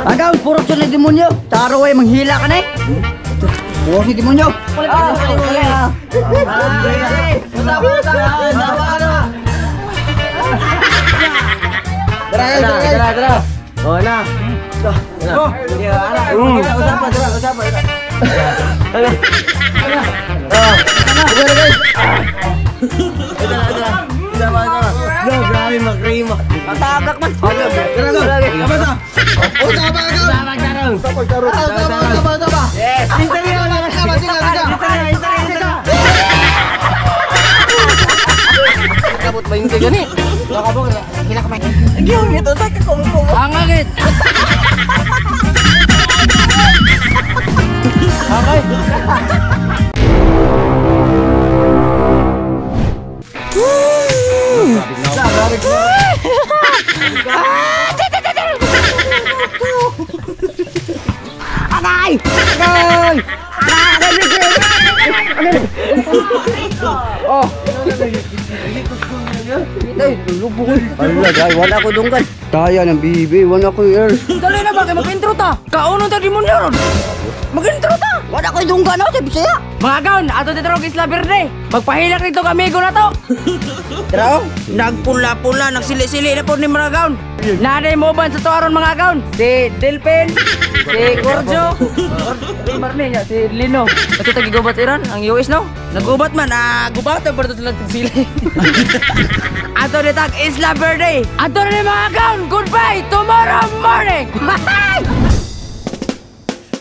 Agaw, puro siya na demonyo. Taro ay manghila ka na eh. Puro si demonyo. Tara, tara. Oh na. Usap pa, usap pa. Grabe makrima. Tagak man. Yes. Kabot ba yung gani? Gyud ito ta ka kungkung. Angagit. Angay. Agay! Agay! Agay! Oh. Ala, guys, wala ko dunggan. Taya ng bibi, wala ko air. Dali na ba kay mag-intro ta? Kaunon ta demonyo ron. Mag-intro ta. Wala ko dunggan oh, sa Bisaya. Mga gaon, ato dito ron Isla Verde. Magpahilak nito amigo na to. Tara, nagpula-pula, nagsili-sili na po ni mga gaon. Nanay mo ban sa to aron mga gaon. Si Delpin, si Corjo, si Marne, si Lino. Ato tagigubat iran ang US no. Nagubat man, gubat pero sila sili. Ato ditag Isla Verde. Ato na ni mga gaon. Goodbye tomorrow morning.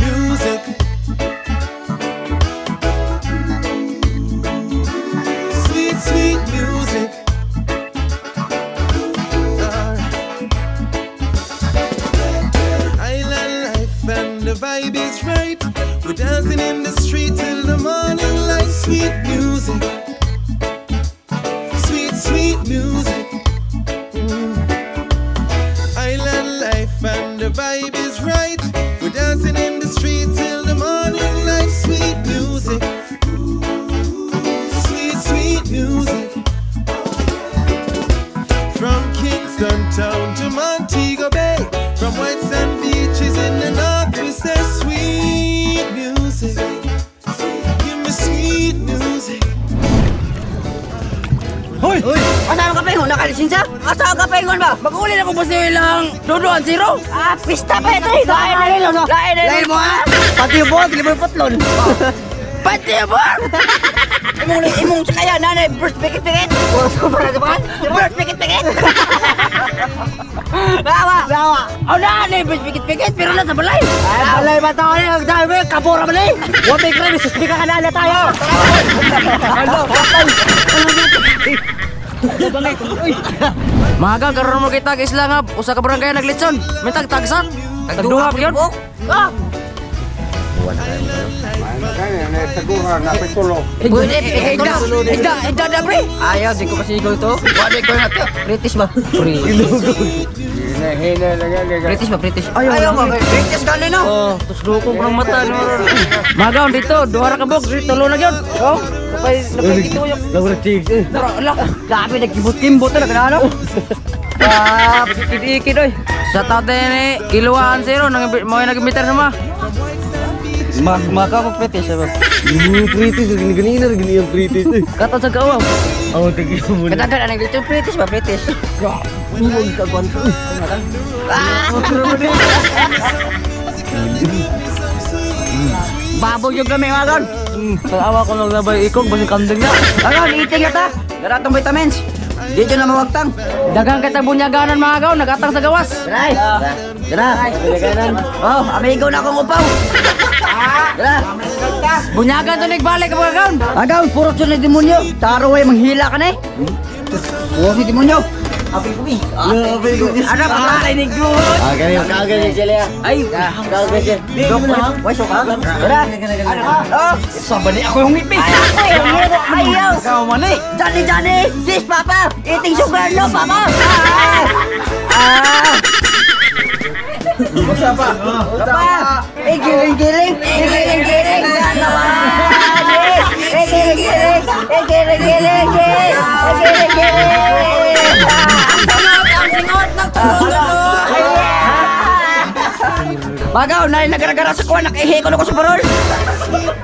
Music. Sweet, sweet music. Island life and the vibe is right. We're dancing in the street till the morning light. Sweet music. Sweet, sweet music. Island life and the vibe is right. We're dancing in the street till the morning light. Sweet music. Sweet, sweet music. From Kingston Town to Montego Bay, from white sand beaches in the north, we say sweet music. Give me sweet music. Hoy! Asa ka pa ingon? Nakalisensya? Asa ka pa ingon ba? Mag-uli na kung basta ilang duduan zero. Ah, pista pa ito eh. Lain na rin. Lain na rin mo ha? Pati yung buwan, dili mo putlon. Pati yung buwan! Imong kaya nanay, burst pikit-pikit. Burst pikit-pikit. Bawa! Bawa! Oh, nanay, burst pikit-pikit, pero nasa balay. Ay, balay ba tayo? Dahil kabura ba na eh? Huwag may krem, suspika ka na tayo. Ano? Mga gang, karoon mo kita isla nga usa ka barangay naglitson. May tagtagsan. Tagduha gyud. Ah. Pwede, Higda, higda na pre. Ayaw, di ko kasi ikaw ito. Wala ko na to. British ba? British ba? British. Ayaw, British gali no. Oh, tuslo ko ng mata no. Mga gang, dito duha ra ka box, tulo na gyud. Oh, napay dito yung. Grabe, nagkibot-kimbot na kanano. Ah, ikid oy. Sa tate ni kiluan zero nang mo nagimitar sa mga. Maka ko British ba? British, ganina gani ang British. Kato sa gawa. Oh, tagi mo. Katagan anang dito British ba British? Baboy yung kami mga. Awa ko nang labay ikog basig kanding na. Agon, eating na ta. Garatong vitamins. Dito na mawagtang. Daghang kita bunyaganan mga gaw, nagatang sa gawas. Dara. Dara. Oh, amigo na akong upaw. Dara. Bunyagan to nagbalik mga gaw. Agaw, puro siya na demonyo. Taro ay manghila ka na eh. Puro si demonyo. Apil ko bi. Ano pa ni good. Ah, gani kagani sila. Ay, Kagani siya. Dok, way so ka. Dara. Ano ka? Oh, Sabani ako yung ngipin. Ayaw. Ikaw man eh. Johnny, Johnny! Yes, Papa! Eating sugar, no, Papa! Ah! Ah! Papa! Eh, giling-giling! Eh, giling-giling! Eh, giling-giling! Eh, giling-giling! Eh, giling-giling! Ang singot ng tulo. Bagaw, na nagaragara sa kuwan, nakihi ko na ko sa parol.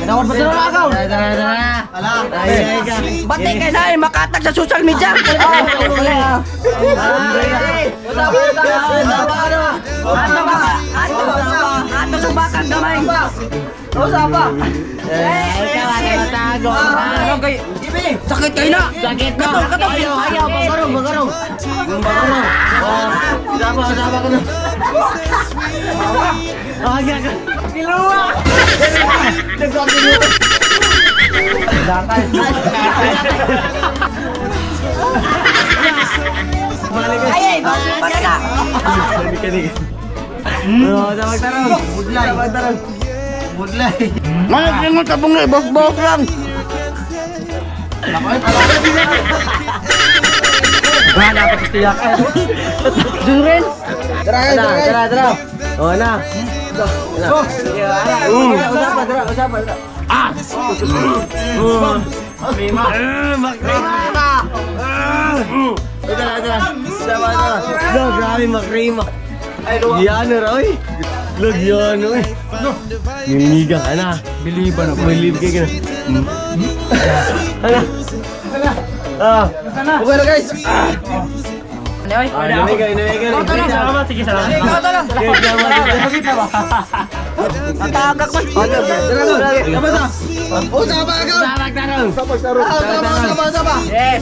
Kinawad ba sila agaw? Bati kay na makatag sa social media. Ato subakan gamay. Usapa. Sakit kayo na. Sakit na. Katong, katong. Ayaw, bagarong, bagarong. Bagarong. Usapa, usapa ko na. Kiluwa. Ay, ay, basta na. Budlay. Budlay. Mga singon sa bungi, bos-bos lang. Wala pa tiyak. Junren. Tara, tara, tara. Oh, na. Usapa, tara, usapa. Ah! Makrima. Makrima. Tara, tara. Usapa, tara. Lo, grabe makrima. Yan na oy. Lagyan oy. Niniga ka na. Biliban ako. Bilib ka na. Ana. Ana. Ah. Okay na guys. Ay, Namiga, namiga. Salamat, sige, salamat. Matagak man. Yes.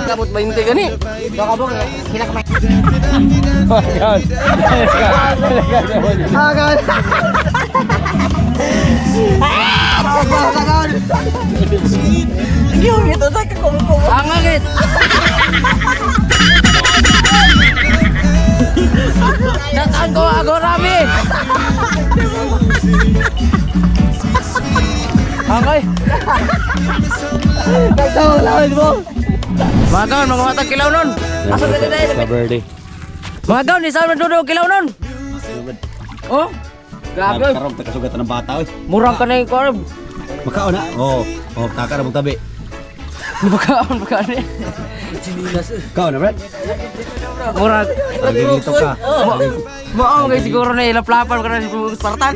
Kabot 20 gani. Angagit. Dataan ko ako rami. Okay. Mga kaon, mga matag kilaw nun. Asa ka na Sa birthday. Mga kaon, isa man dudog kilaw nun. Oh. Grabe. Karong takasugatan ng bata oy. Murang ka na yung korb. Makaon na. Oh, oh taka na mong tabi. Makaon, makaon eh. Kaon na, Brad. Murag. Ay, dito ka. Mao kay siguro na ilaplapan ka na si Spartan.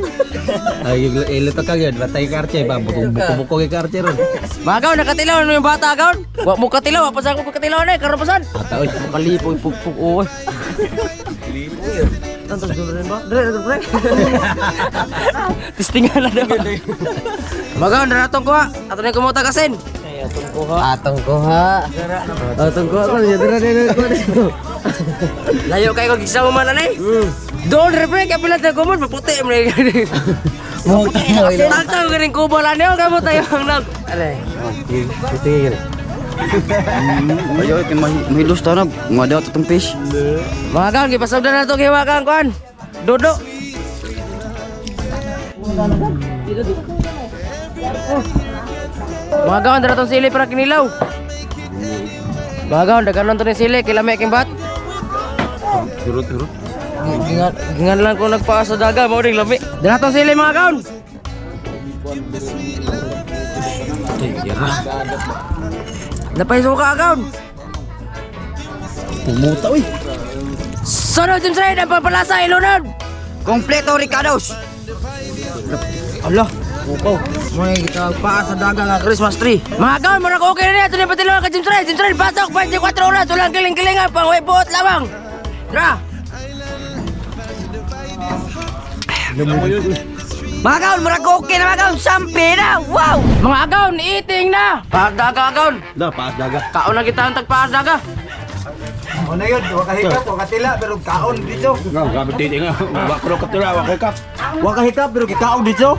Ay, ilito ka gyud, batay ka Arche ba buko-buko kay ka Arche ron. Mga kaon, nakatilaw na yung bata kaon. Wa mo katilaw, pa sa ko katilaw na eh, karon pasan. Bata oy. Kalipoy pugpug oy. Tantos dulu ba? Dre, dre, dre. Tistingan na daw. Mga kaon, dara atong kuha. Ato na yung kumuta kasin. Atong kuha. Atong kuha ko niya dira dira ko. Layo kayo kung gisa mo man ani. Doon re pre, kaya pila tayo kumon, maputi mo na yun. Tagtag ka rin kubo lang niyo, kamo tayo ang nag. Alay. Sige gani. Ayo, kay mahilus ta na. Mga daw itong fish. Mga kaon, gipasugdan na ito giwakan kuan. Dodo. Mga kaon, dara tong sili para kinilaw. Mga kaon, daganon to ni sili, kilami aking bat. Hurot hurot. Gingan lang ko nagpaa sa daga, mao ding lami. Dara tong sili mga kaon. Napay suka kaon. Pumuta oy. Sunod James Red, ang pampalasa ilunod. Kompleto Ricardos. Allah, Buko. Mga kita paa sa daga nga Christmas tree. Mga kaon, murag okay na niya. Ito na patilawan ka James Red. James Red, pasok 24 oras. Walang kiling-kilingan, pang buot lamang. Tara. Mga kaon, murag okay na mga kaon. Sampi na. Wow! Mga agaw, eating na. Paas daga agaw. Da paas daga. Kaon na kita ang tagpaas daga. Ano yun? Wa ka hikap, wa ka tila, pero kaon dito. Nga, grabe titi nga. Wa ko katira, wa ka hikap. Wa ka hikap, pero kikaon dito.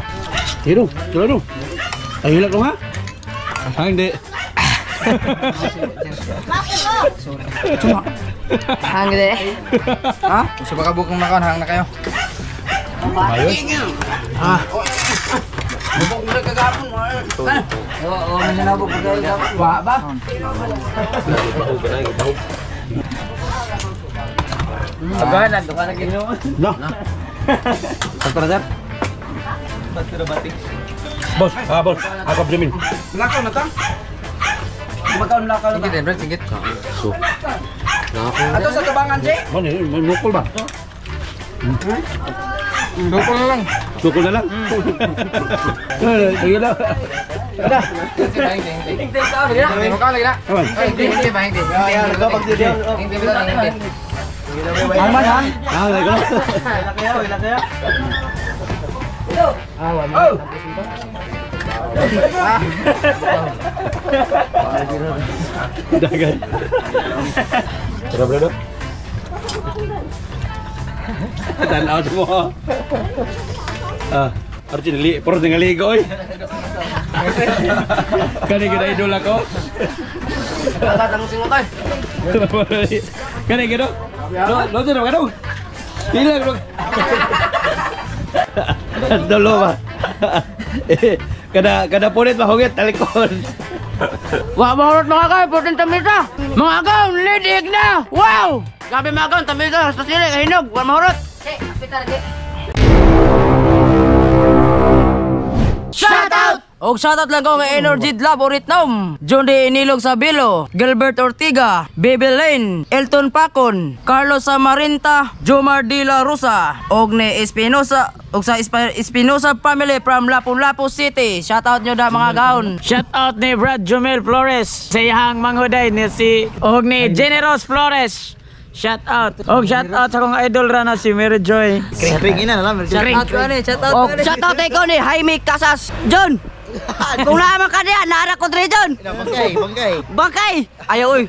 Tiro, tiro no. Ay hilak ko ha. Ah, hindi. Hangde. Ha? Gusto ba kabukong makaon, hang na kayo. Ah. Bubok mo kagapon mo. Oo, may sinabog ko kagapon. Wa ba? Aganan, duka na ginoo. No. Sakto na, sir? Boss, boss. Ako Bremen. Lakaw na ta? Magkaon lakaw na ta. Singit, bro, singit. So. Ato sa tubangan, Jay. Ano, may nukol ba? Sukol na lang. Sukol na lang. Sige lang. Aman ha? Ah, lagi. Oh. Dagan. Tara, bro. Tanaw sa mo. Ah, Arjun, li, pero nangaligo oy. Kani gid idol ako. Kani gid. Lo, lo to na kadong. Dili bro. Dolo ba. Kada kada punit mahugit talikod. Wa mahurot mga kaw, putin tamisa. Mga kaw, lidig na. Wow! Grabe mga kaw, tamisa sa sili, kahinog, wa mahurot. Shout out! Og shoutout lang ko nga Energy Lab Oritnom, John D. Inilog Sabilo, Gilbert Ortiga, Baby Lane, Elton Pacon, Carlos Samarinta, Jomar De La Rosa, og ni Espinosa, og sa Espinosa family from Lapu-Lapu City. Shoutout nyo da mga gaon. Shout out ni Brad Jumel Flores sa iyang manghuday ni si og ni Generous Flores. Shout out. Og shout out sa akong idol ra na si Mary Joy. Kring ina na lang. Shout out ko ni, shout out ko ni. Shout out ko ni Jaime Casas. John. Kung naman ka niya, naara ko dre John. Bangkay, bangkay. Bangkay. Ayaw oy.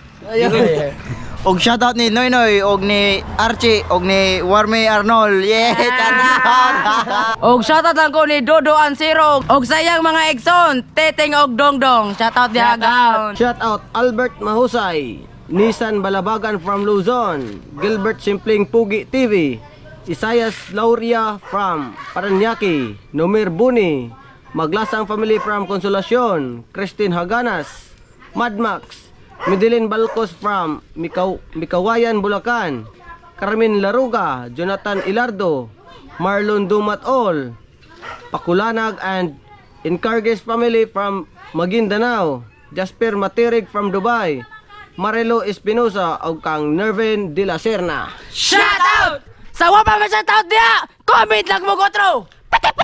Og shoutout ni Noynoy, og ni Archie, og ni Warme Arnold. Yeah, shout out. Og shoutout lang ko ni Dodo Ansiro, og sa iyang mga exon, Teteng og Dongdong. Shoutout diha gaon. Shout out Albert Mahusay, Nissan Balabagan from Luzon, Gilbert Simpleng Pugi TV, Isayas Lauria from Paranaque, Nomer Buni, Maglasang Family from Consolacion, Christine Haganas, Mad Max, Medellin Balcos from Mikawayan, Bulacan, Carmen Laruga, Jonathan Ilardo, Marlon Dumatol, Pakulanag and Encargues family from Maguindanao, Jasper Matirig from Dubai, Marilo Espinosa ug kang Nervin de la Serna. Shout out! Sa wa pa ma shout out diha, comment lang mo gotro. Patipit!